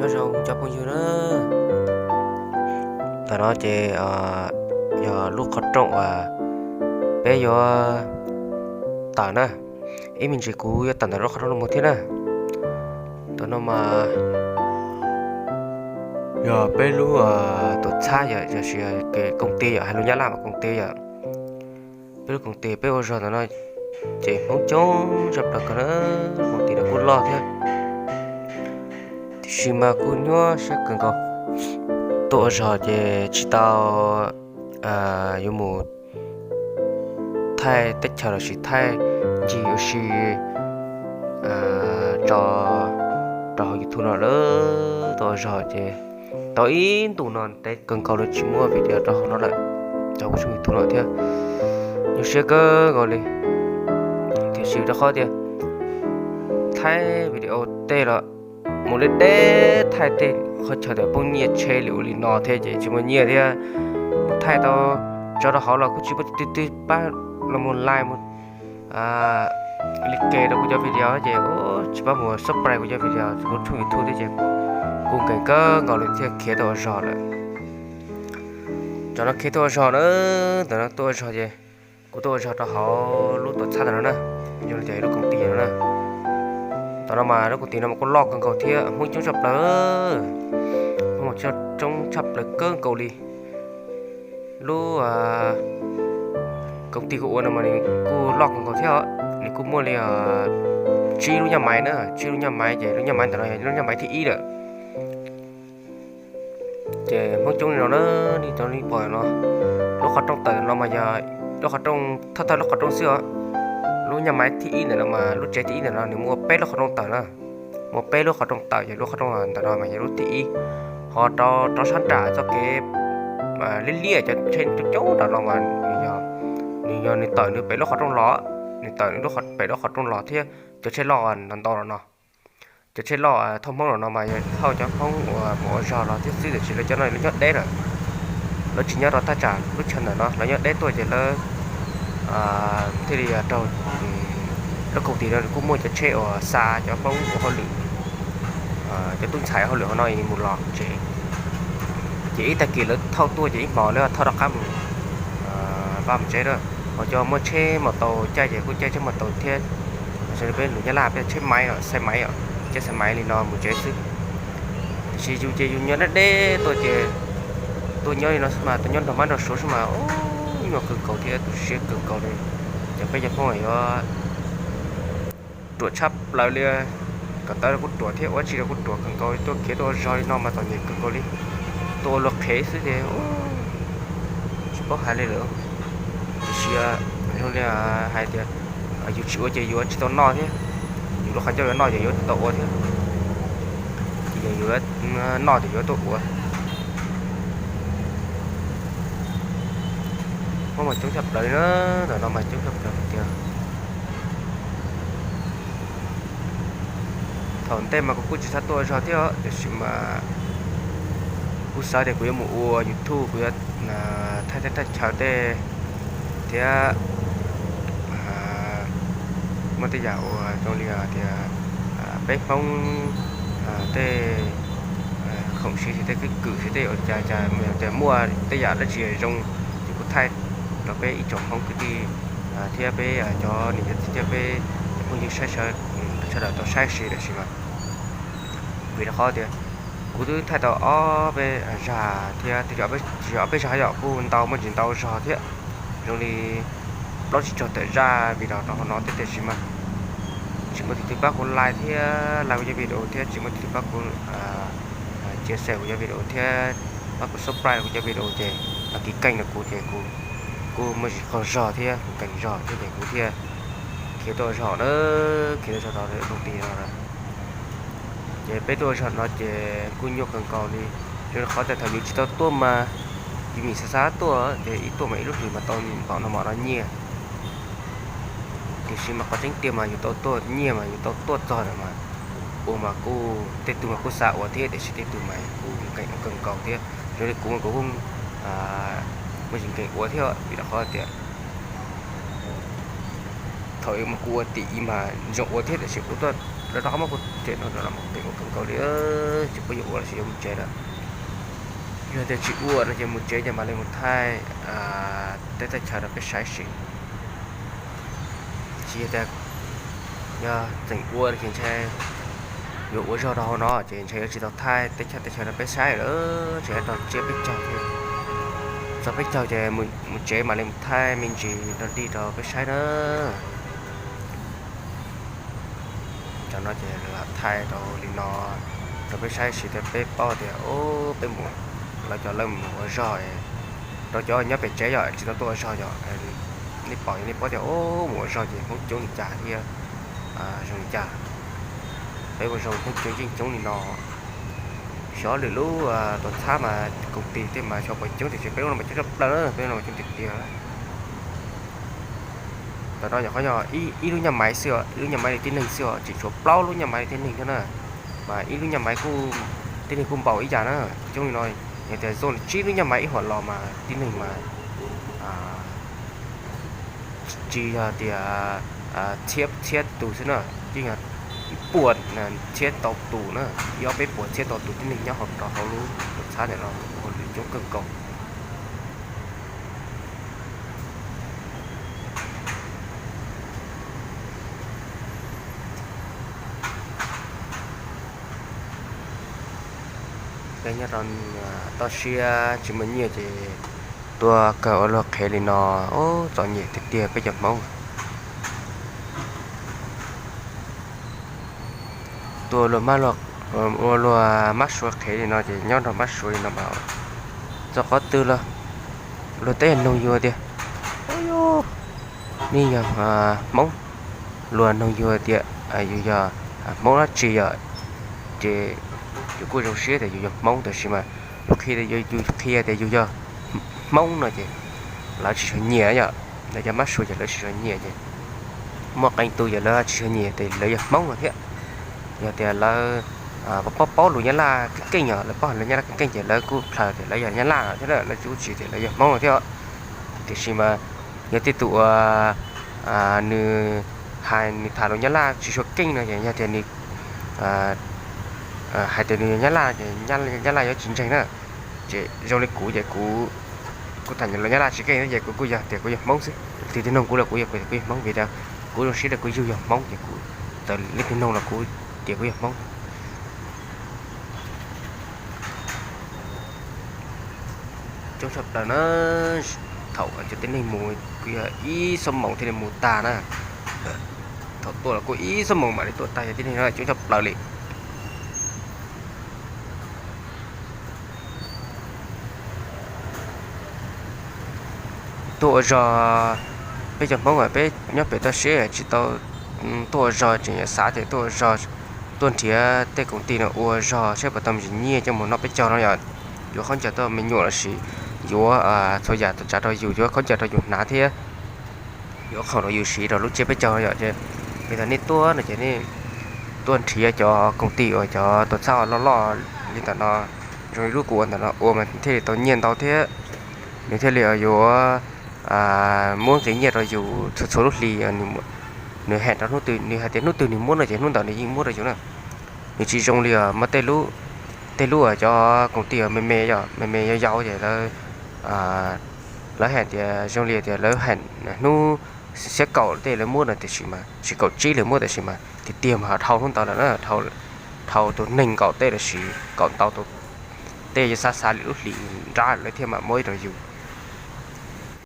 Nyob zoo cov phooj ywg na, ntawm no ces yog lub qhov rooj uas peb yuav tawm na. Ib me ntsis kuv yuav tawm ntawm lub qhov rooj no mus thiab na. Ntawm no mas yog peb lub tuam txhab yom, yog sis koom ti yom, hais lus Nyab Laj mas koom ti yom. Peb lub koom ti peb ua zog ntawm no ces Hmoob coob tshaj plaws kawg na, koom ti no kuj loj thiab. Tiam sis mas kuj nyuaj siab kawg nkaus. Tuaj ua zog ces tsis tau yuav mus thaij teb chaws los sis thaij ncig ua si tso rau hauv YouTube no lawm. Tuaj ua zog ces tau ib ntus no ntev kawg nkaus lawm tsis muaj video rau hauv no lawm, rau hauv tshooj YouTube no thiab. Nyuaj siab kawg nkaus li, tiam sis rau qhov tias thaij video tej los mus deb deb, thaij tej qhov chaw tias poob nyiaj tsheb li ua li no thiab ces tsis muaj nyiaj thiab. Mus thaij tau tso rau hauv los kuj tsis muaj leej twg pab los mus like mus like rau kuv cov video ces tsis pab mus subscribe kuv cov video kuv tshooj YouTube thiab ces kuj nkees kawg nkaus li thiaj khiav tuaj ua zog lawm. Tsam no khiav tuaj ua zog na, ntawm no tuaj ua zog ces kuv tuaj ua zog rau hauv lub tuam txhab ntawm no na, yog li tias lub koom ti no na. Tam no mas lub koom ti no mas kuj loj kawg nkaus thiab Hmoob coob tshaj plaws, Hmoob coob tshaj plaws kawg nkaus li. Lub koom ti kuv ua no mas nws kuj loj kawg nkaus thiab, nws kuj muaj li tsib lub nyaj maiv na, tsib lub nyaj maiv ces lub nyaj maiv ntawm no yog lub nyaj maiv thib ib lawm. Ces Hmoob coob li no na, li cov li pom no, lub qhov rooj tawm no mas yog lub qhov rooj thawj thawj lub qhov rooj xwb os. Lub nyaj maiv thib ib ntawm no mas lub tsev thib ib ntawm no nws muaj peb lub qhov rooj tawm na, muaj peb lub qhov rooj tawm ces lub qhov rooj ntawm no mas yog lub thib ib. Ho rau rau sab nram txoj kev liab liab cov tsheb coob coob nram no mas nws yog, nws yog nws tawm nws pem lub qhov rooj los, nws tawm nws pem lub qhov rooj los thiab. Cov tsheb loj ntau ntau los no, cov tsheb loj thauj Hmoob los no mas yog thauj cov Hmoob uas mus ua zog los thiab xwb, tiam sis lawv cov no lawv nyob deb lawm, lawv tsis nyob rau thaj tsam lub chaw ntawm no, lawv nyob deb tuaj ces lawv thiaj li raug lub koom ti no kuj muaj cov tsheb uas xa cov Hmoob ua hauj lwm, cov tub ntxhais hauj lwm hauv no mus los tsev. Ces ib tag kis lawv thauj tuaj ces ib hmos lawv thauj rov qab mus, pab mus tsev lawm. Ho cov muaj tsheb maus taus caij ces kuj caij tsheb maus taus thiab, peb lus Nyab Laj peb tsheb maiv os, xe máy os, caij xe máy li no mus tsev xwb. Tiam sis yus ces yus nyob deb deb tuaj ces tuaj nyob li no xwb mas, tuaj nyob nrog mab nrog suav xwb mas, nyuaj kawg nkaus thiab tu siab kawg nkaus li. Ces peb cov Hmoob yuav ruam tshaj plaws li, kom tawv los kuj ruam thiab, ua tsi los kuj ruam kawg nkaus, tuaj khiav tuaj ua zog li no mas txom nyem kawg nkaus li. Tuaj ua luag qhev xwb ces tsis paub hais li lawm. Tiam sis zoo li hais tias yus tsis ua ces yuav tsis tau noj thiab, yus lub qhov ncauj yuav noj ces yuav tsis tau ua thiab, ces yog yuav noj ces yuav tuaj ua. Hmoob mas coob tshaj plaws li na, ntawm no mas coob tshaj plaws tiag. Thaum ntej mas kuv kuj tsis txhob tuaj ua zog thiab, tiam sis mas kuv xav tias kuv yuav mus ua YouTube, kuv yuav thaij teb thaij chaw tej thiab muaj tej yam uas zoo li tias peb Hmoob tej khoom siv, tej kwj kwm siv, tej ua cas cas tias muaj tej yam dab tsi zoo ces kuv thaij rau peb ib tsoom Hmoob kwv tij thiab peb cov niam cov txiv thiab peb cov phooj ywg saib sawv daws tau saib seb tam sim no. Vim rau qhov tias kuv twb thaij tau ob peb zag thiab, twb yog ob peb zag yom, kuj ntau muaj ntsis ntau zog thiab, zoo li plaub tsib caug tawm zaj video rau hauv no thiab, tiam sis mas tsis muaj tus twg pab kuv like thiab, like kuv cov video thiab, tsis muaj tus twg pab kuv chia sẻ kuv cov video thiab, pab kuv subscribe kuv cov video ces, pab kis keej rau kuv ces kuv kuj muaj ntsis qaug zog thiab, kuv nkees zog thiab ces kuv thiaj khiav tuaj ua zog na, khiav tuaj ua zog rau koom ti no. Ces peb tuaj ua zog no ces kuj nyuaj kawg nkaus li, zoo li qhov tias thaum yus tsis tau tuaj mas yus nim xav xav tuaj ces ib tuaj mas ib lub hlis mas tau npaum no mov no nyiaj. Tiam sis mas qhov tseeb tiag mas yus tau tuaj nyiaj mas yus tau tuaj txog lawm mas, ua mas kuj tej tug mas kuj xav ua thiab, tiam sis tej tug mas kuj nkees ua kawg nkaus thiab. Zoo li kuv mas kuv kuj muaj ntsis nkees ua thiab, vim rau qhov tias thaum ub mas kuv ua tim ib mas zoo ua thiab, tiam sis kuv tuaj rov rov qab muab kuv riam no rov los mus pem ua kawg nkaus li, tsis paub yuav ua los sis yuav mus tsev lawm. Yog tias tsis ua no ces mus tsev ces mam li mus thaij tej teb chaws rau peb saib sis. Tsis yog tias, yog tseem ua no ces ntshai yuav ua zog rau hauv no ces ntshai yuav tsis tau thaij teb chaws, teb chaws rau peb saib lawm, ntshai yuav tau tsiab peb caug thiab. Txog peb caug ces mus tsev mam li mus thaij me ntsis rau dig rau peb saib na. Cov no ces lam thaij rau li no rau peb saib sis thiab peb paub tias peb mus, lawv cov lawv mus ua zog, rau cov nyob pem tsev yom tsis tau tuaj ua zog yom, nej pom nej paub tias mus ua zog ces Hmoob coob li cas thiab zoo li cas. Peb ua zog Hmoob coob yeej coob li no. Xyov lwm lub tuam txhab mas koom tis tej mas xyov puas coob tiam sis peb lub no mas coob tshaj plaws na, peb lub no mas coob tiag tiag. Tam no nyuam qhuav yog ib lub nyaj maiv xwb os, ib lub nyaj maiv li tib neeg xwb os, tseem tshuav plaub lub nyaj maiv li tib neeg thiab na. Mas ib lub nyaj maiv kuj tib neeg kuj npaum ib yam na, coob li no. Yog tias zoo li tsib lub nyaj maiv ib huam los mas tib neeg mas tsis yog tias txhiab txhiab tus xwb na, yeej yog puas txhiab tau tus na, ib ob peb puas txhiab tau tus tib neeg nyob hauv rau hauv lub tuam txhab ntawm no ua hauj lwm coob kawg nkaus. Peb nyob rau toj siab tsis muaj nyiaj ces tuaj kawg ua luag qhev li no, txom nyem tiag tiag peb cov Hmoob. Tuaj ua luag mab suav qhev li no ces nyob nrog mab suav li no mas txog qhov twg los luag teb noog yus tias, nej yog Hmoob? Luag noog yus tias yus yog Hmoob dab tsi yom? Ces yus kuj zoo siab tias yus yog Hmoob tab sis mas yus qhia tias yus, yus qhia tias yus yog Hmoob no ces lawv tsis tshua nyiam yom, lawv cov mab suav ces lawv tsis tshua nyiam ces muaj qee tus ces lawv tsis tshua nyiam tias lawv yog Hmoob no thiab. Yog tias lawv paub paub lus Nyab Laj keej keej yom, lawv paub lus Nyab Laj keej keej ces lawv kuj plhaws tias lawv yog Nyab Laj no thiab, lawv tsis tshua tias lawv yog Hmoob no thiab. Tiam sis mas yog tej tus uas nws hais nws tham lus Nyab Laj tsis tshua keej no ces yog tias nws hais tias nws yog Nyab Laj ces Nyab Laj yuav tsis ntseeg na. Ces zoo li kuv ces kuv kuj tham lus Nyab Laj tsis keej ces kuv kuj yog tias kuv yog Hmoob xwb. Leej twg noog kuv los kuv yog kuv tias kuv yog Hmoob vim tias kuv zoo siab tias kuv yug yog Hmoob ces kuv txawm leej twg noog los kuv tias kuv yog Hmoob. Coob tshaj plaws na. Thaum cov tib neeg mus kuj yog ib xuab moos thiaj li mus tag na. Thaum tuaj los kuj ib xuab moos mam li tuaj tag, yog tib neeg no coob tshaj plaws li. Tuaj ua zog, peb cov Hmoob peb nyob pem toj siab tsis tau tuaj ua zog, tseem xav tias tuaj ua zog, tuaj nrhiav tej koom tis no ua zog saib puas tau me ntsis nyiaj coj mus noj peb caug no yom. Yuav khaub ncaws tuaj me nyuam los sis yuav txhua yam txhua tsav rau yus, yuav khaub ncaws rau yus hnav thiab yuav khoom rau yus siv rau lub tsiab peb caug no yom. Ces li thaum nej tuaj no ces nej tuaj nrhiav cov koom tis uas cov tuam txhab loj loj li ntawm no, zoo li lub kuv ua ntawm no ua mas thiaj li tau nyiaj ntau thiab. Nws thiaj li yuav muab nqi nyiaj rau yus txhua txhua lub hli. Nws hem rau hnub twg, nws hais tias hnub twg nws muab no ces hnub ntawd nws yeej muab rau yus na. Nws tsis zoo li os muaj tej lub, tej lub uas cov koom tis me me, me me yau yau ces lawv, lawv hais tias zoo li tias lawv hais hnub xiab kaum tej lawv muab no tiam sis mas, xiab kaum tsib lawv muab tiam sis mas tiag tiag mas dhau hnub ntawd lawm na, dhau tus neeg nkaum tej los sis kaum ntau tus tej, yog xav xav li lub hlis nrab lawv thiaj mam muab rau yus.